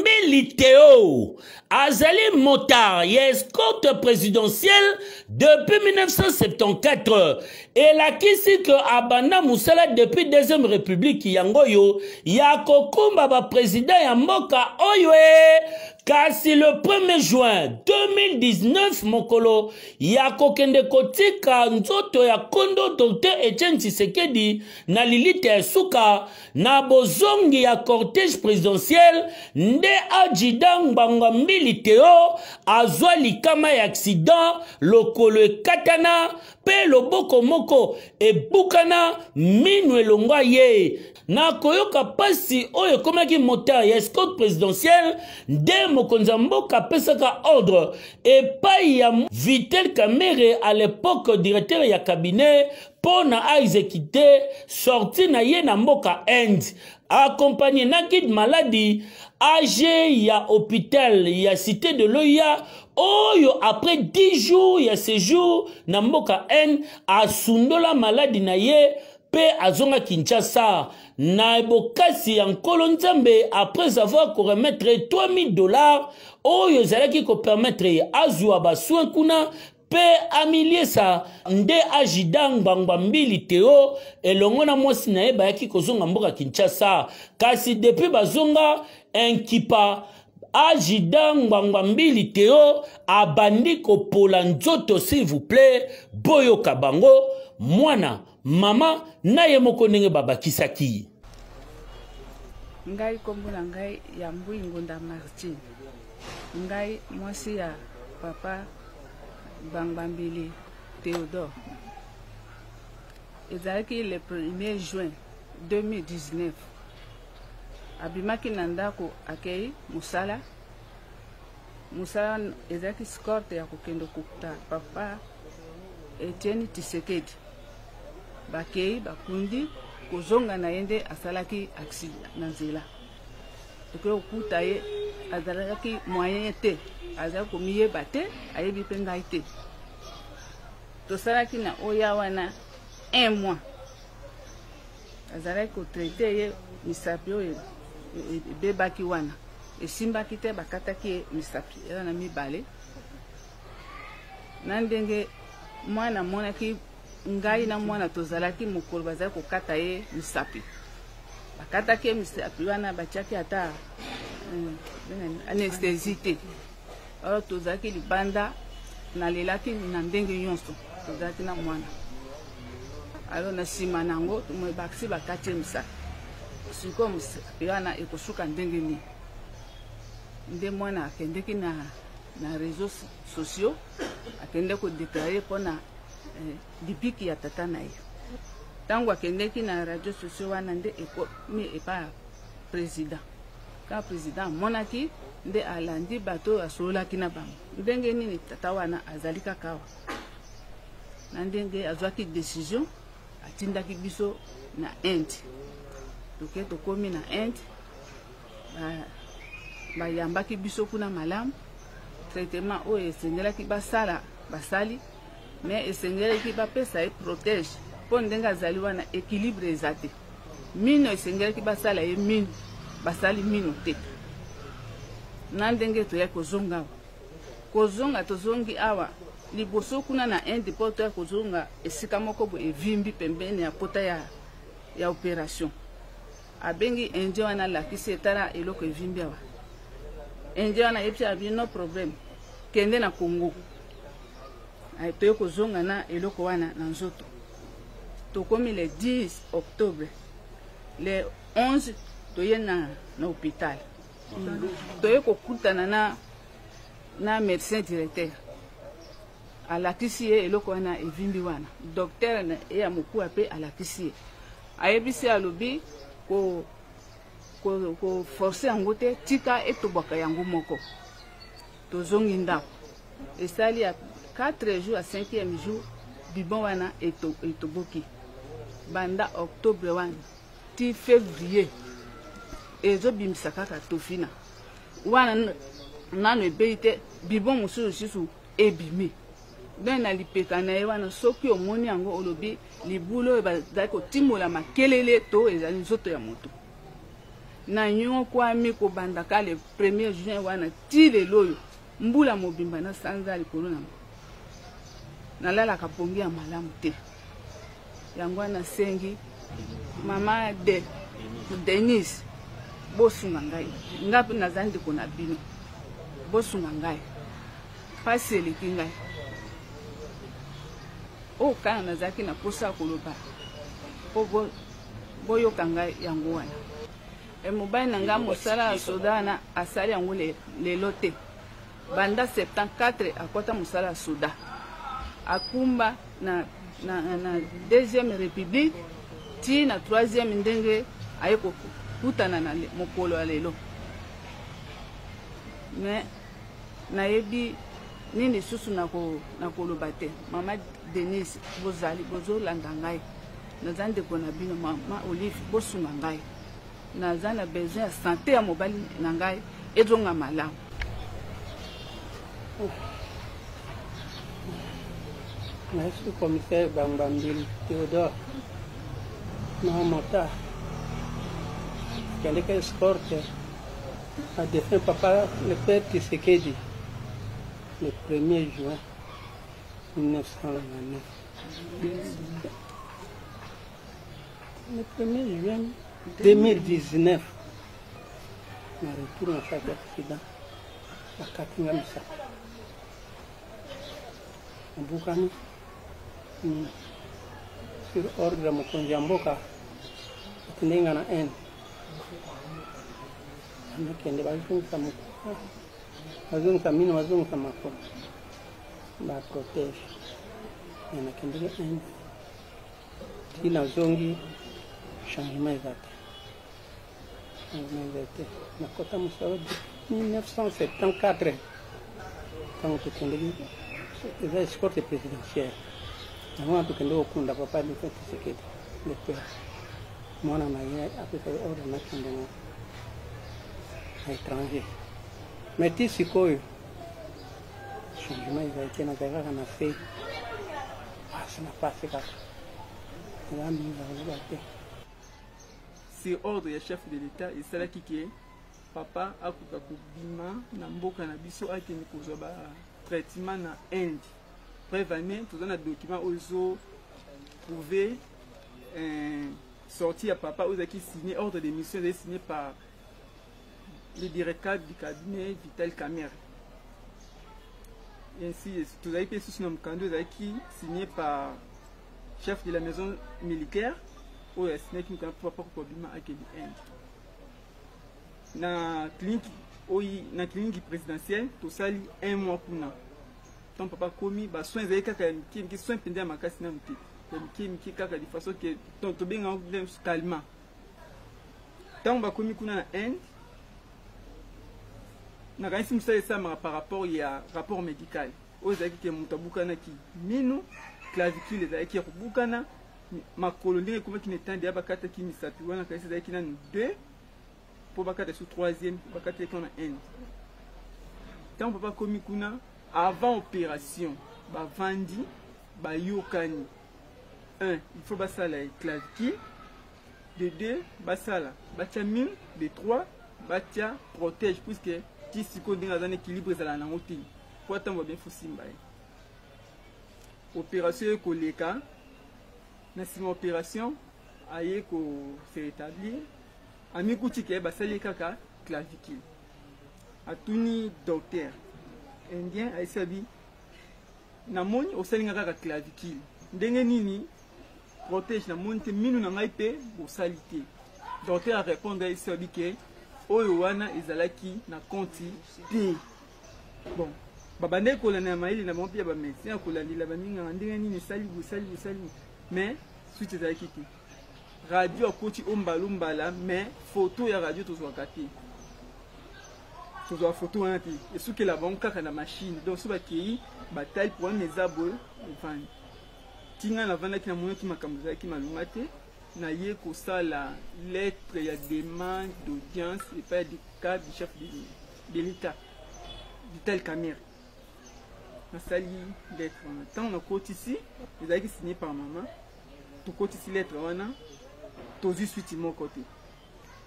Mbili Theo azali motard ya escorte présidentielle depuis 1974. Elakisi ke abanda mosala depuis deuxième république yango oyo ya kokumba ba président ya mboka oyo e kasi le 1er juin 2019 mokolo ya kokende kotika nzoto ya kondo Dr Etienne Tshisekedi na lilita ya suka na bozongi ya cortège présidentiel nde adjida Ngbanga Mbili Theo azwa likama ya accident, lokolo ekatana mpe loboko moko ebukana, minu elongwa ye. Na koyoka pasi oyo ekomaki motard ya escorte présidentielle, nde mokonzi ya mboka apesaka ordre epai ya Vital Kamerhe, à l'époque directeur ya cabinet, mpo na aexécute sortie na ye na mboka Inde, accompagné na guide maladi AG ya hôpital ya Cité de l'Oya, oyo après 10 jours ya séjour na mboka Inde asundola maladi na ye mpe azonga Kinshasa na bokasi ya Nkolo Nzambe, après avoir koremettre 3000 $ oyo ezalaki kopermettre ye azwa basoin kuna mpe amiliesa. Nde ajida Ngbangba Mbili Teo elongo na mwasi na ye bayaki kozonga mboka Kinshasa. Kasi depuis bazonga enkipa, ajida Ngbangba Mbili Teo abandi kopola nzoto. S'il vous plaît, boyoka bango, mwana mama na ye moko, ndenge babakisaki. Ngai, nkombo na ngai ya Mbui Ngunda Martine. Ngai mwasi ya papa Ngbangba Mbili Théodore. Ezalaki le 1er juin 2019, abimaki na ndako, akei mosala. Mosala ezalaki escorte ya kokende kokuta papa Etienne Tshisekedi. Bakei, bakundi, kozonga na ye nde asalaki accident na nzela. Tokoki kokuta ye, azalaki moyen te, azalaki komiyeba te, ayebi mpe ngai te. Tosalaki na oya wana un mois, azalaki kotraiter ye misapi oyo ebebaki wana, esimbaki te, bakataki ye misapi wana mibale. Na ndenge mwana amonaki ngai na mwana, tozalaki mokolo bazali kokata ye misapi, bakataki ye misapi wana, batiaki ata anesthésie te. Alors tozalaki libanda, nalelaki na ndenge nyonso, tozalaki na mwana. Alors na nsima na yango bakisi, bakati ye misapi. Sikoyo mosapi wana ekosuka ndenge nini? Nde mwana akendeki na réseaux sociaux, akende kodéclarer mpona libiki ya tata na ye. Ntango akendeki na radio sociaux wana, nde ekomi epa ya président. Kaka président amonaki, nde alandi bato oyo asololaki na bango, ndenge nini tata wana azali kaka awa. Na ndenge azwaki décision, atindaki biso na Inde. Toke, tokomi na Inde, bayambaki biso kuna malamu. Traitement oyo esengelaki basala, basali, mais esengelaki bapesa ye protège mpo ndenge azali wana, équilibre eza te. Mino, esengelaki basala ye mino, basali mino te. Na ndenge toyaki kozonga awa, kozonga, tozongi awa liboso kuna na Inde mpo toya kozonga, esika moko boye evimbi pembeni ya pota ya opération. Abengi Indien wana, alakisi, etala eloko evimbi awa. Indien wana ayebisi abi: "No problème, kende na Congo." Toye kozonga na eloko wana na nzoto. Tokomi le 10 octobre, le 11 toye na hôpital, toye kokutana na médecin directeur, alakisi ye eloko wana evimbi wana. Docteur ye ya mokuwa mpe alakisi ye, ayebisi, alobi koforcer yango te, tika etobwaka yango moko. Tozongi ndako, esali ya 4 jours, ya 5e jour bibon wana etoboki. Banda octobre wana ti février, ezobimisa kaka tofina wana, nano ebei te. Bibon mosusu lisusu ebimi. Donc na lipeka na ye wana, soki omoni yango, olobi libulu oyo bazali kotimola makelele to ezali nzoto ya moto. Nanyokwami kobanda ka le 1er juin wana ti lelo oyo, mbula mobimba na sanza likolo na nalalaka pongi ya malamu te. Yango wana nasengi mama de Denise, bosunga ngai, ngai mpe naza ndeko na bino, bosunga ngai, mpasi eleki ngai. Oyo kaka nazalaki na mposa ya koloba mpo boyoka ngai yango wana. E mobali na ngai mosala ya soda wana asali yango lelo te, banda 74 akɔta mosala ya soda, akumba na deuxième république ti na troisième, ndenge aye kokutana na mokolo ya lelo. Mais nayebi nini lisusu nakoloba te. Mama Denise, bozali bozolanda ngai, naza ndeko na bino mama Olive, bosunga ngai, naza na besoin ya santé ya mobali na ngai ezonga malamu. Merci, commissaire Bambambili Théodore. Na motard. Akendeki escorte na défunt papa le père Tshisekedi le 1er juin 1999. Le 1er juin 2019, na retour nasalaki accident, bakati nga misato, nabukani. Sur ordre ya mokonzi ya mboka, atindaki nga na Inde, nakende bazongisa mokuwa, bazongisa mino, bazongisa makolo, baprotège. Me nakendeki Inde, ti nazongi, changement eza te, changement eza te. Nakota mosala 1974, ntango tokendeki eza escorte présidentielle, yango wana tokende kokunda papa Défunt Tshisekedi le père. Mwana na ye apesaki ordre nakende na étranger, mais ti sikoyo changement ezali te. Nazali kaka na se, pasi na pasi kaka, eza mingi nakoloba te. Sur ordre ya chef de l'État, esalaki ke papa akoka kobima na mboka na biso, akende kozwa batraitement na Inde. Preuve ane, toza na document oyo ezo prouve sortie ya papa, oyo ezalaki signé, ordre de mission ezali signé par le directeur du cabinet Vital Kamerhe. Ainsi tozalaki mpe susu na mokanda ezalaki signé par chef de la maison militaire, oyo asignaki mokanda mpo papa kobima akende Inde. Na clinique oyo, na clinique présidentielle, tosali un mois kuna. Ntango papa akomi, basoin ezali kaka ya mike mike, soin mpenza ya makasi nanu te, ya mike mike kaka, de façon ke tobengaka calmant. Ntango bakomi kuna na Inde, nakanisi mosala esalamaka par rapport ya rapport médical oyo ezalaki ke moto abukanaki mino, clavicule ezalaki ya kobukana, makolo ndenge ekomaki na etande ya bakataki misapi wana, kanisi ezalaki nanu deux mpo bakata su troisième, bakataki wana Inde. Ntango papa akomi kuna, avant opération, bavandi, bayokani: un, il faut basala clavicule, de deux, basala batia mine, de trois, batia protège, puisque ti sikoyo ndenge aza na équilibre ezala nango te, po atambola bien, faut simba ye. Opération ekoleka, na nsima opération aye ko se rétablir, amikuti ke basali kaka clavicule. Atuni docteur indien, ayesi abi: "Namoni osalinga kaka clavicule, ndenge nini protège namoni te, minu na ngai mpe bosali te?" Docteur arépondre, ayesi abi ke oyo wana ezalaki na compte te. Bon, babandaki kolanda ya mayele na bango mpe ya bamédecin ya kolandela baminganga ndenge nini esali boye, esali boye, esali boye, mais suite ezalaki te. Radio akoti o mbala mbala, mais photo ya radio tozwaka te, tozwaka photo wana te, esukela bango kaka na machine. Donc so bakei, batali problème eza boye, evandi. Ntinga navandaki, namonaki makambo ezalaki malonga te, naye kosala lettre ya demande d'audience epai ya dicap du chef de l'État Vital Kamerhe. Nasali lettre wana, ntango nakotisi, ezalaki signé par mama. Tokotisi lettre wana, tozwi suite moko te.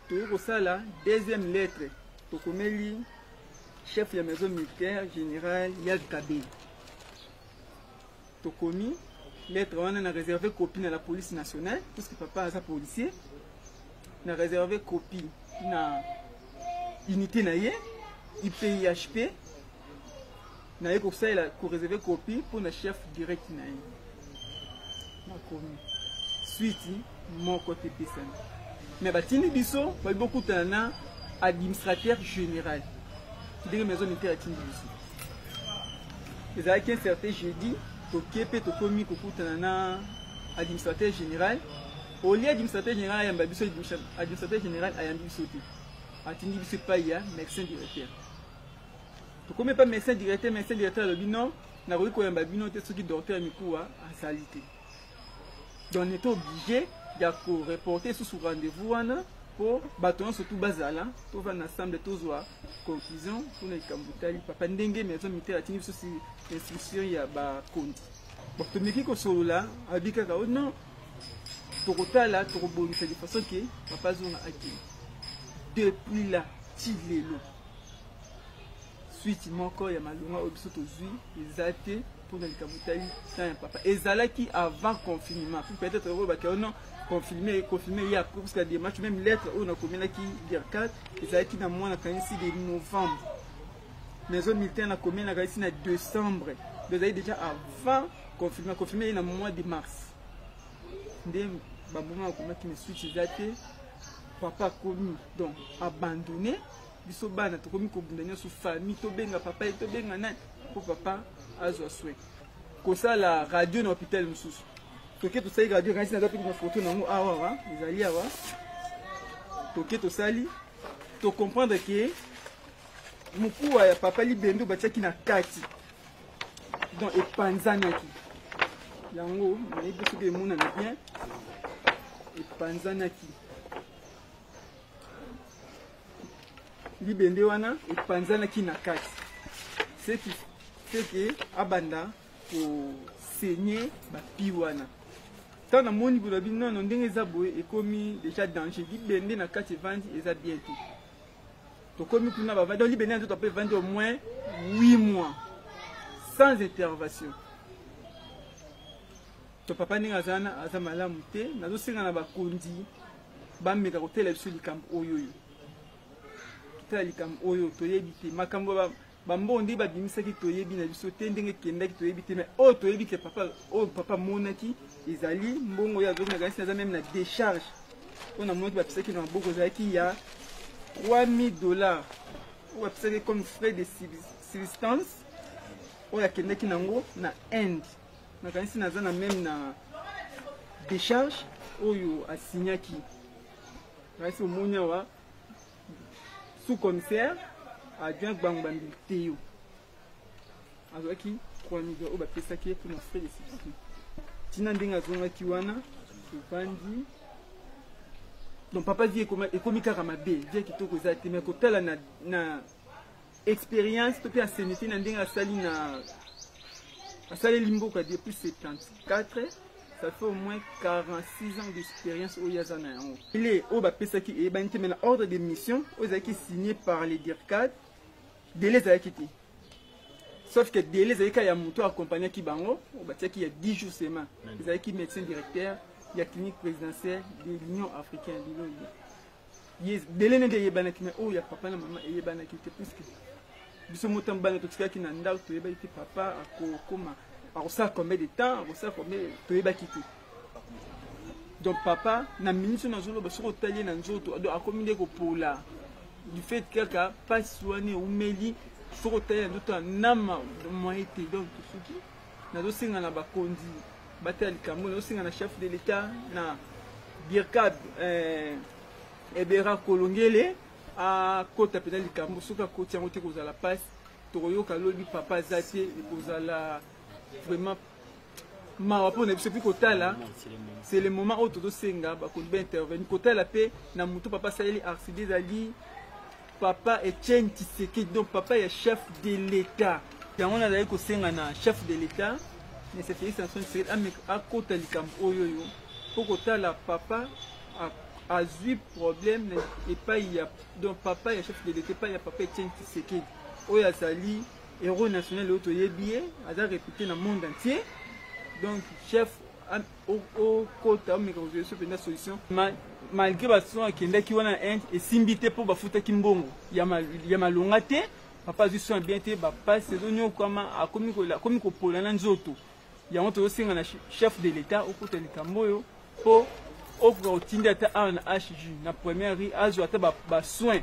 Toyei kosala deuxième lettre, tokomeli chef ya maison militaire général Yav Kabeli. Tokomi lettre wana na réserve copie na la police nationale, puisque papa aza policier, na réserve copie na unité na ye IPIHP, naye kosalela koreserve copie mpo na chef direct na ye. Nakomi suite moko te epesami, me batindi biso babi bokutana na administrateur général. Ndenge maison militaire atindi biso ezalaki un certain jeudi, toke mpe tokomi kokutana na administrateur général. Olie administrateur général ayamba biso, administrateur général ayambi biso te, atindi biso epai ya médecin directeur. Tokomi epai médecin directeur, médecin directeur alobi non, nakoki koyamba bino te soki docteur Mikuwa azali te. Donc on était obligé ya koreporter susu rendez-vous wana mpo bato nyonso tu bazala, tovanda ensemble, tozwa conclusion mpona likambo etali papa. Ndenge maison militaire atindi biso si instruction ya bakonzi, bon, tomeki kosolola, abi kaka o non, tokotala, tokobongisa de façon ke papa azonga akende. Depuis là ti lelo, suite moko ya malonga oyo biso tozwi eza te mpona likambo etali temps ya papa. Ezalaki avant confinement, peut-être oyo bakeo non, confirmé, confirmé ye après, parce que la démarche, même lettre oyo nakomelaki dircat ezalaki na mwa nakanisi de novembre, maison militaire nakomi nakanisi na décembre, donc ezalaki déjà avant confinement. Confirmé ye na mois de mars nde bamboma akomaki, mais suite eza te. Papa akomi donc abandonné, biso bana tokomi kobunda nyonso, famille, tobenga papa ye, tobenga nani mpo papa azwa soin. Kosala radio na hôpital mosusu, toke tosali radio, kanisi naza mpe na photo nango awa, awa ezali awa. Toke tosali, tocomprendre ke mokuwa ya papa, libende batiaki na kati, donc epanzanaki yango. Nayebi soki emonana bien, epanzanaki, libende wana epanzanaki na kati, ce qui fait que abanda kosenye bapi wana. Ntango namoni bolobi nono ndenge eza boye, ekomi déjà danger, libende na kati evandi, eza bien te. Tokomi kuna, bavandi, donc libende na nzoto ape evandi au moins 8 mois sans intervention. To papa ndenge aza wana, aza malamu te. Nazosenga na bakonzi bameka kotela biso likambo oyo oyo, totala likambo oyo, toyebi te makambo bambongo nde babimisaki, toyebi na biso te ndenge ekendaki, toyebi te. Mais oyo toyebi ke papa, oyo papa amonaki ezali mbongo oyo azwaki, nakanisi naza même na décharge oyo namonaki bapisaki na maboko, ezalaki ya 3000 $, oyo bapisaki comme frais de subsistance oyo akendaki nango na Inde. Nakanisi naza na même na décharge oyo asignaki, nakanisi omoni awa, sous-commissaire adjoint Gbango Bambili Teyo azwaki 3000 oyo bapesaki ye mpona frais de subsistance ntina ndenge azongaki wana. Tovandi, donc papa vie ekomi kaka mabe, vie kitoko eza te. Mais kotala na expérience to mpe ancienneté na ndenge asali na asaleli mboka depuis 74, ça fait au moins 46 ans d'expérience oyo aza na yango. Ele oyo bapesaki eyebani te, mais na ordre de mission oyo ezalaki signé par le dircad, délai ezalaki te, sauf que délai ezalaki kaka ya moto accompagnaki bango, oyo batiaki ya 10 jours seulement, ezalaki médecin directeur ya clinique présidentielle de l'Union africaine. Lelo ye délai nde eyebanaki, mais oyo ya papa na mama eyebanaki te, puisque biso motambo bana totikaki na ndako, toyebaki te papa akokoma, akosala combien de temps, akosala combien, toyebaki te. Donc papa na minute oyo nazoloba, soki otali ye na nzoto, donc akomi nde kopola du fait kaka mpasi wana eumeli. Soki otali na nzoto na moyen te. Donc tosuki, nazosenga na bakonzi batala likambo, nazosenga na chef de l'État, na dircab Ebera Kolongele, akota mpenza likambo. Soki akoti yango te, kozala mpasi, tokoyoka lobi papa aza te, ekozala vraiment mawa mpo na biso. Mpe kotala, c'est le moment oyo tozosenga bakonzi baintervenir, kotala mpe na motu papa asaleli accident, ezali papa Etienne Tshisekedi, donc papa ya chef de l'État. Yango nazali kosenga na chef de l'État, M. Félix Antoine Tshisekedi, akota likambo oyo oyo mpo kotala papa. Azui problème na epai ya donc papa ya chef de l'État, epai ya papa Etienne Tshisekedi oyo azali héros national oyo toyebi ye, aza réputé na monde entier. Donc chef, okota omeka kozwa biso mpenza solution. Malgré basoin akendaki wana na Inde, esimbi te mpo bafutaki mbongo ya malonga te. Papa azwi soin bien te, bapasi ezonyokwama, akomi kopola na nzoto. Yango tozosenga na chef de l'État okota likambo oyo mpo okoka kotinda ata awa na HJ na première rue, azwa ata basoin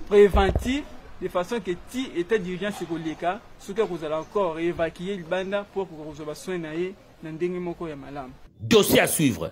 préventif de façon que ti état d'urgence ekoleka, soki akozala encore évacue libanda mpo akoka kozwa basoin na ye na ndenge moko ya malamu. Dossier à suivre.